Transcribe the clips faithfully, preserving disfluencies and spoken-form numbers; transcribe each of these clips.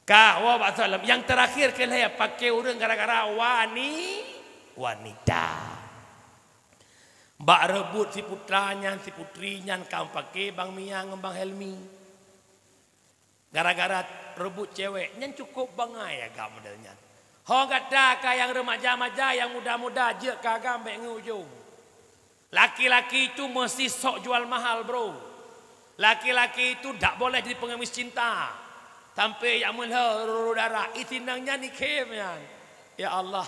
Ka, woe bak soe lom. Nyang teurakhir keu lhèe, paké ureueng gara-gara wani-, wanita. Bak reubot si putra nyan, si putri nyan ka paké Bang Mia ngon Bang Helmi. Gara-gara reubot cewek, nyan cukôp bangai agam model nyan. Ho gata ka nyang remaja-maja, nyang muda-muda, jeuet keu agam bèk ngon ujông. Laki-laki itu mesti sok jual mahal, bro. Laki-laki itu dak boleh jadi pengemis cinta. Sampai jak meulo ruru darah, isi nang nyan ikhém nyan. Ya Allah,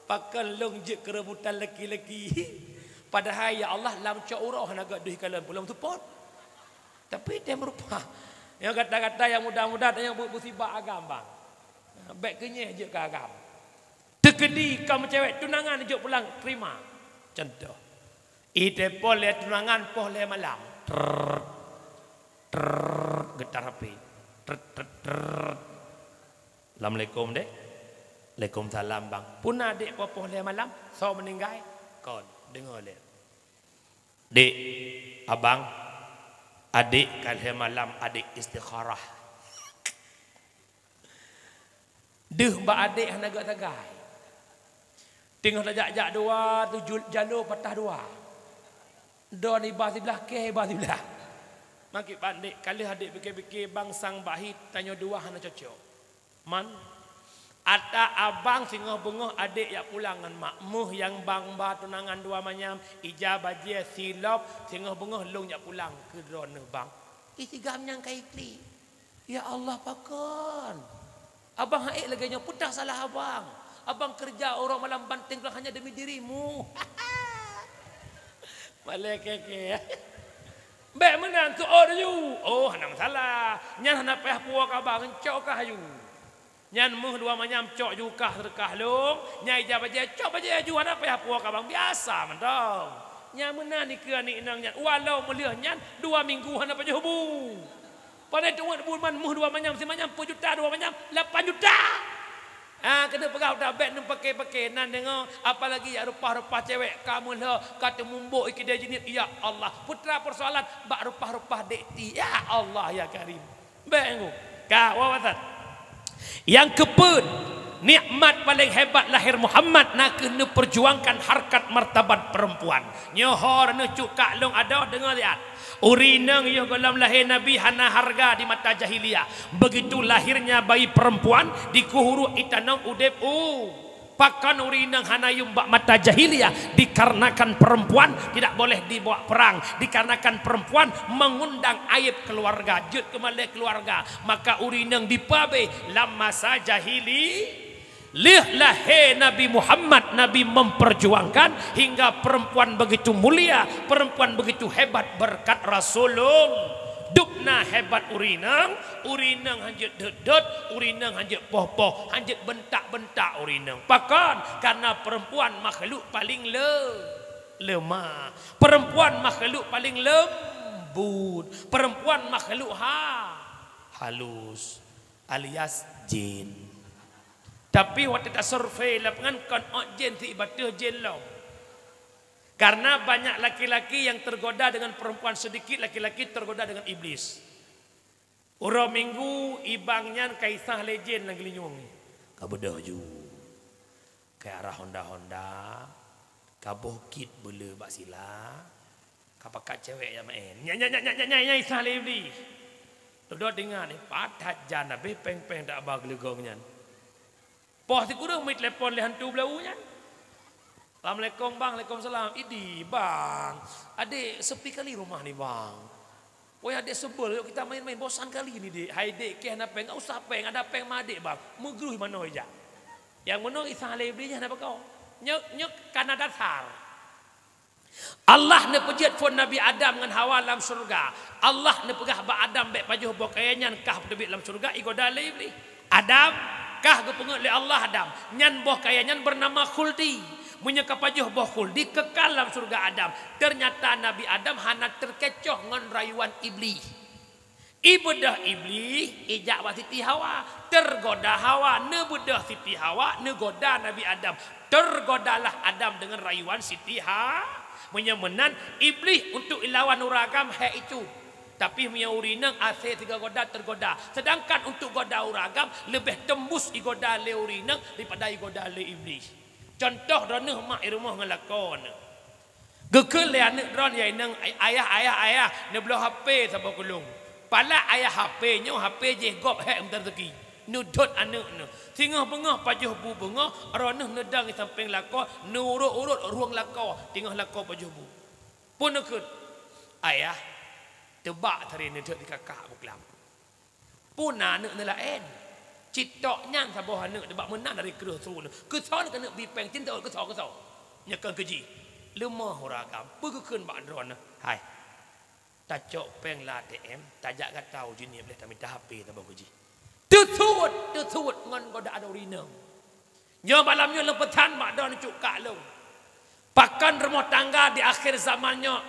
pakon lôn jeuet keu rebutan laki-laki. Padahai ya Allah, lam cot uroe hana gèt deuh kalon, peulom seupôt. Tapi tem rupa. Nyang gata-gata nyang muda-muda, nyang bu-, musibah agam, bang. Bèk keunyeh jeuet keu agam. Teukeudi ka meucewek tunangan jok pulang terima. Contoh. Iteupon lé tunangan poh lhèe malam. Trrrr. Trrrr. Geutar H P. Trrrr, trrrr, trrrr. Assalamualaikum, Dek. Waalaikumsalam, Bang. Puna adék poh lhèe malam? Soe meuninggai? Kon. Deungö lé. Dek, abang, adék ka lhèe malam adék istikharah. Deuh bak adék hana gèt sagai. Teungoh tajak-jak dua, tu jul-, jaloe patah dua. Droeneuh iba siblah, kèe iba siblah. Maka ban dek, ka lheueh adék pike-pike bang sang bahi tanyoe dua hana cocok. Man, ata abang singoh beungoh adék jak pulang ngon mak. Meuh nyang bang ba tunangan dua manyam, ija bajèe silop, singoh beungoh lôn jak pulang keu droeneuh bang. Ih, si gam nyang ka iklik. Ya Allah, pakon? Abang ha'ék lagèe nyoe, peue salah abang? Abang keureuja uroe malam banténg hanya demi dirimu. Malèe kèe-kèe. Bèk meunan, keu ôh laju. Oh, hana masalah. Nyan hana payah puwoe keu abang, cok kah laju. Nyan meuh dua manyam cok ju kah seudeukah lôn, nyan ija bajèe cok bajèe ju, hana payah puwoe keu abang, biasa mantong. Nyan meunan dikeue aneuk inong nyan, walau meuleueh nyan dua minggu hana pajoh bu. Pandai teungeut bu man meuh dua manyam, simanyam peuet juta, dua manyam lapan juta. Ah, keuneuk peugah udah bèk neupake-pake, nan deungoe, apalagi jak reupah-reupah cewek, ka meulhö, ka teumumbok i keudè jinéh, ya Allah. Putra persoalan bak reupah-reupah dek ti, ya Allah, ya Karim. Bèk ngu. Ka, wa wasat. Nyang keupeuet, nikmat paleng hebat lahé Muhammad na kheueh neupeurjuangkan harkat martabat perempuan. Nyoe ho neucuk kak lôn adoh deungoe siat. Ureueng inong yoh gohlom lahé Nabi hana hareuga di mata jahiliyah. Begitu lahirnya bayi perempuan, dikuhuruk itanom udeb u. Pakon ureueng inong hana yum bak mata jahiliyah? Dikarenakan perempuan tidak boleh dibawa perang, dikarenakan perempuan mengundang aib keluarga, jeuet keu malèe keluarga. Maka ureueng inong dipabe lam masa jahili. Lheueh lahé Nabi Muhammad, Nabi memperjuangkan hingga perempuan begitu mulia, perempuan begitu hebat berkat Rasulullah. Dubna hebat ureueng inong, ureueng inong hanjeuet dot-dot, ureueng inong hanjeuet poh-poh, hanjeuet bentak-bentak ureueng inong. Pakon? Karena perempuan makhluk paling le-, lemah. Perempuan makhluk paling lembut. Perempuan makhluk ha-, halus alias jin. Tapi watèe tasurvei lapangan kon ôt jin, si ibateue jin lom. Karena banyak laki-laki yang tergoda dengan perempuan, sedikit laki-laki tergoda dengan iblis. Uroe Minggu, ibang nyan ka isah lé jén lam geulinyueng. Ka beudôh ju. Ka arah honda-honda, ka boh kit beuleu bak sila, ka pakat cewek nyang maén. Nyan, nyan, nyan isah lé Iblih. Dudoe deungon, eh, patat jan habéh péng-péng dak ba geuleugong nyan. Poh sikureueng meutelepon lé hantu beulawu nyan. "Assalamualaikum, Bang." "Waalaikumsalam." "Idi, Bang. Adék sepi kali rumah ni, Bang. Woi, adék sebel, yuk kita main-main. Bosan kali ni, Dek." "Hai, Dek, kèe hana péng, enggak usah péng. Ada péng ma adék, Bang." Meugrui manoe ijak. Nyang meunoe isah lé Iblih nyan hana beuko. Nyoe, nyoe kana dasar. Allah neupeujeuet phon Nabi Adam ngon Hawa lam syeuruga. Allah neupeugah bak Adam, "Bèk pajoh boh kayèe nyan, kah peuteubiet lam syeuruga," igoda lé Iblih. "Adam, kah geupeungeut lé Allah, Adam, nyan boh kayèe nyan beunama khuldi. Meunyoe ka pajoh boh khuldi, keukal lam syeuruga, Adam." Teunyata Nabi Adam hana teukecoh ngon rayuan Iblih. Ibeudôh Iblih, ijak bak Siti Hawa. Teugoda Hawa, neubeudôh Siti Hawa, neugoda Nabi Adam. Teugodalah Adam deungon rayuan Siti Ha-, meunyoe meunan, Iblih untuk ilawan ureueng agam, hék itu. Tapi meunyoe ureueng inong asé sigoe goda teugoda. Sedangkan untuk goda ureueng agam leubeh teumbus igoda lé ureueng inong daripada igoda lé Iblih. Contoh droeneuh mak i rumoh ngon lakoe neuh. Geukheun lé aneuk droen, "Ya inong, ay-, ayah, ayah, ayah, neubloe H P saboh keu lôn." Palak ayah H P nyoe, H P jih gob hék meuteureuki. Neudhôt aneuk neuh. Singoh beungoh pajoh bu beungoh, droeneuh neudong i sampéng lakoe, neurot-urot rueng lakoe, teungoh lakoe pajoh bu. Peue neukheun? "Ayah, teubak tari neudhôt di kakak buklam." Peue na aneuk neulaén? Cit tok nyan saboh aneuk teubak meunan dari kreueh su neuh. Keusoe keuneuk bi péng cinta keusoe, keusoe. Nyoe kon keu jih. Leumoh ureueng agam. Peue geukheun bak droeneuh? "Hai. Tacok péng lam A T M, tajak gata u Jeunieb lé tamita H P saboh keu jih." Teusuet, teusuet ngon goda ureueng inong. Nyoe malam nyoe lôn peusan bak droeneuh cut kak lôn. Pakon rumoh tangga di akhé zaman nyoe,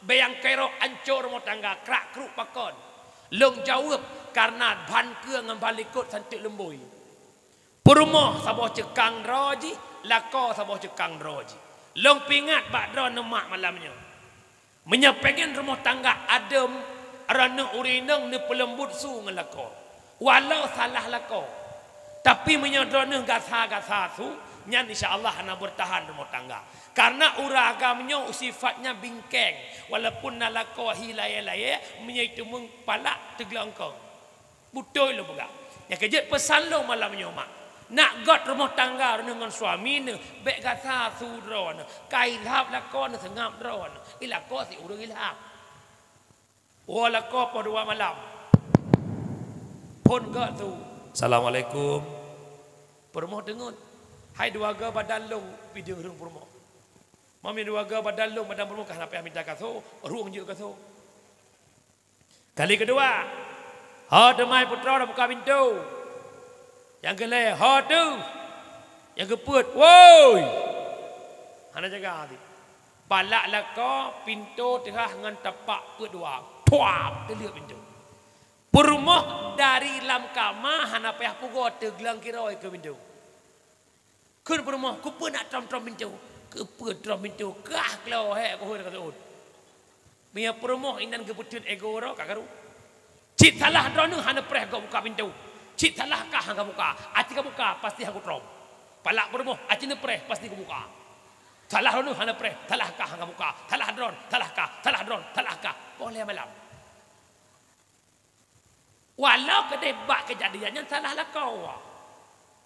bèe nyang keurok ancô rumoh tangga, krak-kruk pakon? Lôn jaweueb, kareuna ban keue ngon ban likot santeuk leumbôi. Peurumoh saboh ceukang droe jih, lakoe saboh ceukang droe jih. Lôn peuingat bak droeneuh mak malam nyoe. Meunyoe pengen rumoh tangga adem, droeneuh ureueng inong neupeuleumbot su ngon lakoe. Walau salah lakoe, tapi meunyoe droeneuh gasa-gasa su, nyan insya Allah hana beurtahan rumoh tangga. Kareuna ureueng agam nyoe sifatnya bingkeng, walaupun na lakoe hi layèe-layèe, meunyoe jiteumeung palak teuglengkong. Beutôi lôn peugah. Nyang keu jeuet peusan lôn malam nyoe mak. Nak göt rumoh tangga droeneuh ngon suami neuh, bèk gasa su droeneuh. Ka ilhab lakoe neuh seungab droeneuh. I lakoe sit ureueng ilhab. Woe lakoe poh dua malam. Phôn göt su. "Assalamualaikum." Peurumoh deungon. "Hai dua goe badan lôn, pih deuh ureueng peurumoh. Mami dua goe badan lôn, badan peurumoh ka hana payah mita gasoe, ureueng jeuet gasoe." Kali keudua, "Ho teumai putroe, na buka pintoe." Nyang keulhèe, "Ho teuh." Nyang keupeuet, "Woi!" Hana jaga sit. Palak lakoe, pintoe teuhah ngon tapak peuet dua. Puap! Teuleuek pintoe. Peurumoh dari lam kama hana payah pugoe teugleng kiroe keu pintoe. Kheun peurumoh, "Keupeue nak trom-trom pintoe?" "Keupeue trom pintoe? Kah klo hék keuhôi ka seuôt." Meunyoe peurumoh inan geupeuteun ego droe ka karu. Cit salah droeneuh hana preh gob buka pintoe. Cit salah kah hana buka. Aci ka buka pasti hana kutrom. Palak peurumoh aci neupreh pasti kubuka. Salah droeneuh hana preh, salah kah hana buka. Salah droen, salah kah, salah droen, salah kah. Poh lhèe malam. Walau keudeh bak keujadian nyan salah lakoe,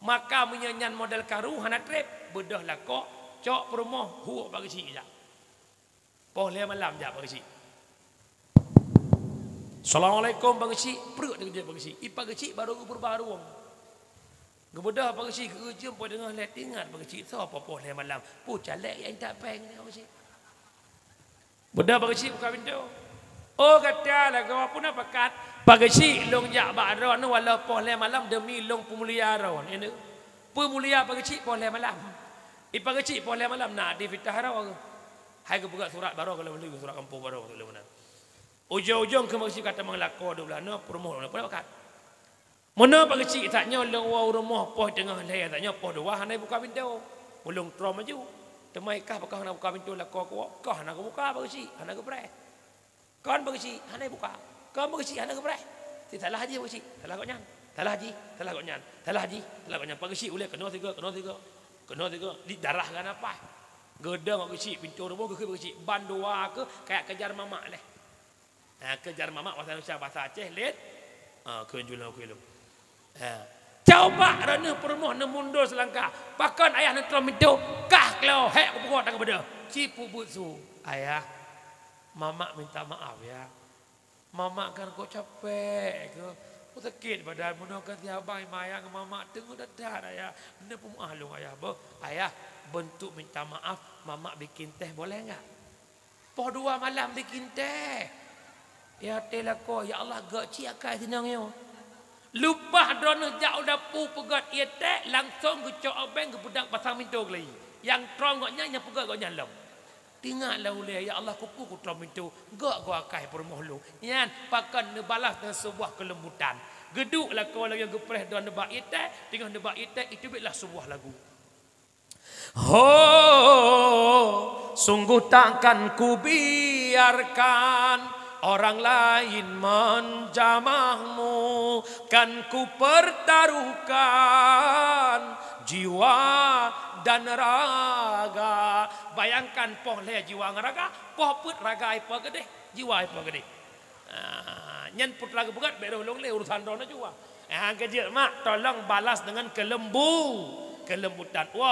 maka meunyoe nyan model karu hana treb, beudôh lakoe, cok peurumoh, huok bak geuchik jak. Poh lhèe malam jak bak geuchik. "Assalamualaikum bak geuchik," preuk teukeujot bak geuchik. I bak geuchik barô geupeurubah rueng. Geubeudôh bak geuchik, geu-eu jeuem poh teungoh lhèe, teuingat bak geuchik, soe poh lhèe malam, peue calék nyang intat péng nyoe bak geuchik. Beudôh bak geuchik buka pintoe. "Oh, gata lagoe peue na pakat?" "Bak geuchik lôn jak bak droeneuh walau poh lhèe malam deumi lôn peumulia droeneuh." Peumulia bak geuchik poh lhèe malam. I bak geuchik poh lhèe malam na di fitah droe. Hai geupeugah surat baroe keu lôn, surat kampông baroe keu lôn meunan. Ujong-ujong keu bak geuchik ka tamong lakoe dua blah nyoe, peurumoh lôn peue na pakat. Meunoe bak geuchik, that nyoe lôn woe u rumoh poh teungoh lhèe, that nyoe poh dua hana buka pintoe. Ulôn trom laju. Teuma i kah pakon hana buka pintoe lakoe kuwoe, kah hana geubuka bak geuchik, hana geupreh. Kon bak geuchik hana buka, kon bak geuchik hana geupreh. Ti salah jih bak geuchik, salah gobnyan. Salah jih, salah gobnyan. Salah jih, salah gobnyan. Bak geuchik ulèe keunoe sigoe, keunoe sigoe. Keunoe sigoe, di darah geunapaih. Geudong bak geuchik, pintoe rumoh geukheun bak geuchik, ban dua keuh kayak kejar mamak leh. Ha, keujar mamak bahasa Indonesia, bahasa Aceh lét. Ha, kheun ju lom, kheun lom. Ha. Coba droeneuh peurumoh neumundor seulangkah. Pakon ayah neutrom pintoe, kah klo hék kupeugöt tanggong beudôh. Ci peubuet su, "Ayah, mamak minta maaf ya. Mamak kan kok capek keuh. Kok sakét badan meunoe kan si abang i mayang mamak teungoh that-that ayah. Neupeumaaf lôn ayah beuh. Ayah, bentuk minta maaf, mamak bikin teh boleh enggak?" Poh dua malam bikin teh. Ya teh lakoe, ya Allah, gèt cit akai sinong nyoe. Leupah droeneuh jak u dapu peugöt ié teh, langsong geucok obeng geupeudang pasang pintoe keulayi. Nyang trom gobnyan, nyang peugöt gobnyan lom. Teuingat lom ulèe, "Ya Allah, keupeue kutrom pintoe? Gèt goe akai peurumoh lôn." Nyan pakon neubalas deungon seubuah keulembutan. Geuduek lakoe lagèe geupreh droeneuh bak ié teh, teungoh neuba ié teh, iteubiet lah seubuah lagu. Ho, sungguh takkan kubiarkan Orang lain menjamahmu, kan kupertaruhkan jiwa dan raga. Bayangkan, poh lhèe jiwa ngon raga, poh peuet raga ipeugedeh, jiwa ipeugedeh. Ah, nyan putra geupeugah, bèk roh lôn lé urusan droeneuh jiwa. Ah, keujeuet mak, tolong balas dengan kelembu-, kelembutan. Wah,